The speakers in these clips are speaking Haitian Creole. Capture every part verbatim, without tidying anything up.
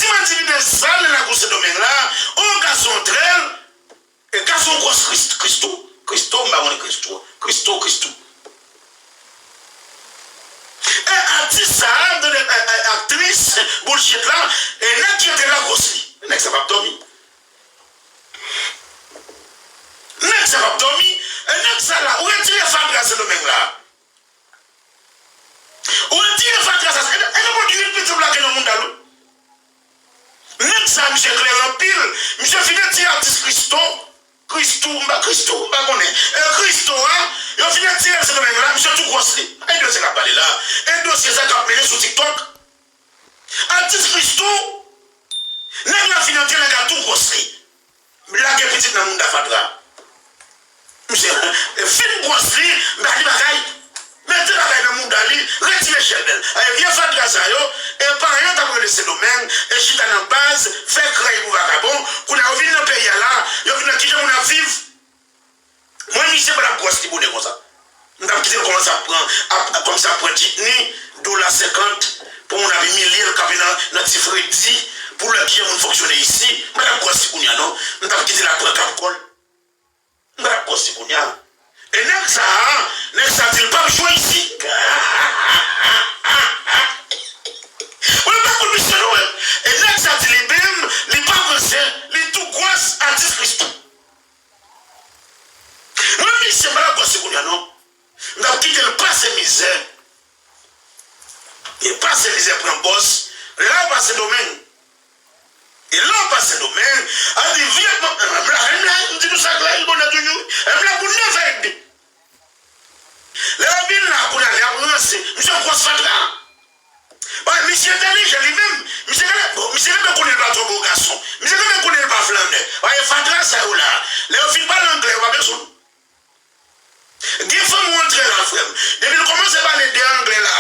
Mwen di li nan sal nan lakou Sendomeng la, yon gason antre l, e gason gwòs Kris-, Kristou, Kristou, m pa konnen Kristou, Kristou, Kristou. E atis sa a, de, e, e, aktris, bullshit la, e nèg ki antre la gwòs li. Nèg sa p ap dòmi. Nèg sa p ap dòmi. E nèg sa la, ou retire fatra Sendomeng la. Ou retire fatra sa, e, e nan mond uit pitit lage nan mouda l, wi. Nèg sa, misye klè anpil. Misye fin retire atis Kristou. Kristou, m pa Kristou, m pa konnen. E Kristou a, yo fin retire l Sendomeng la, misye tou gwòs li. E dosye k ap pale la. E dosye sa k ap mennen sou TikTok. Atis Kristou, nèg la fin antre, nèg la tou gwòs li. Lage pitit nan mouda fatra. Misye, e fin gwòs li, ba li bagay. Mete bagay nan mouda li, retire chèvè l. E vye fatra sa yo, e paran yo t ap rele Sendomeng, e chita nan baz, fè krèy pou vakabon, kounye a yo vin nan peyi a la, yo vin nan kijan moun ap viv. Mwen, misye pa t ap gwòs li bonè konsa. M t ap kite l kòmanse ap pran, ap, ap kòmanse ap pran jitni, dola senkant, pou moun ap imilye l, kanpe nan, nan ti fredi, pou l wè kijan moun fonksyone isi. M pa t ap gwòs li kounye a, non. M t ap kite l ap pran kap kò l. M pa t ap gwòs li kounye a. E nèg sa a, nèg sa di l p ap jwe isi. Ou pa konn misye, non, men. E nèg sa di li menm, li pa pran sen, li tou gwòs atis Kristou. Mwen, misye, m pa t ap gwòs li kounye a, non. M t ap kite l pase mizè. Li pase mizè, pran bòs. La w pa Sendomeng. E la w pa Sendomeng, a di vye, m la, m la, m di nou sa klè, l bonè toujou. M la pou nèf è edmi. Lè yo vin la, kounye a, y ap ranse. Misye gwòs fatra. Wi, misye entèlijan li menm. Misye genlè, bon, misye genlè konnen l pa twò bon gason. Misye genlè konnen l pa flannè. Wi, e fatra sa yo la. Lè yo fin pale anglè, yo pa bezwen w. Gen fanm ou antre la, frè m. Depi l kòmanse pale de anglè la,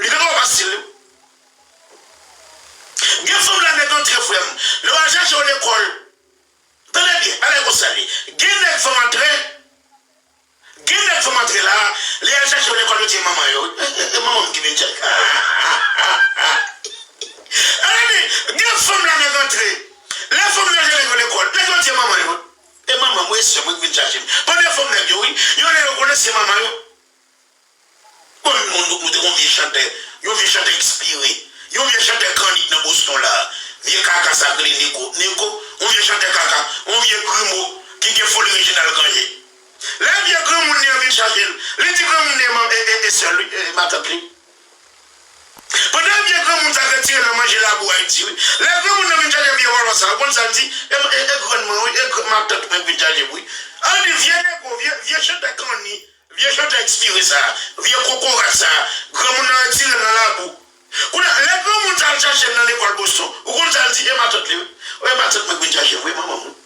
li gentan wè w pa stil li. Gen fanm la nèg antre, frè m. Lè w al chache yo lekòl, tande byen, bagay konsa l ye. Gen nèg fanm antre, gen nèg fanm antre la, lè y al chache yo lekòl, yo di e manman yo, wi. E, e, e manman m ki vin chache. Tande, gen fanm la nèg antre. Lè fanm yo chache yo lekòl, nèg yo di e manman yo, wi. E manman m, wi, e sè m, wi, ki vin chache m. Pandan fanm nèg yo, wi, yo lè yo konnen se manman yo. Bon, nou, nou, nou te gon vye chantè, yon vye chantè ekspire, yon vye chantè kannik nan Boston la, vye kaka sa k rele Nego, Nego, yon vye chantè kaka, yon vye grimo ki gen foli Reginald Granger. Lè vye granmoun li an vin chache l, li di granmoun li e, e, e, e sè l, wi, e, e matant li. Pandan vye granmoun sa k retire nan manje labou Ayiti, wi. Lè granmoun nan vin chache vye vòlò sa, ou konn sa l di? E, e, e grann mwen, wi, e gr-, matant mwen k vin chache m, wi. An di vye Nego, vye, vye chantè kanni, vye chantè ekspire sa, vye kokorat sa, granmoun nan retire l nan labou. Kounye a, lè granmoun sa al chache l nan lekòl Boston, ou konn sa l di? E matant li, wi. Wi, e matant mwen k vin chache m, wi, manman m, wi.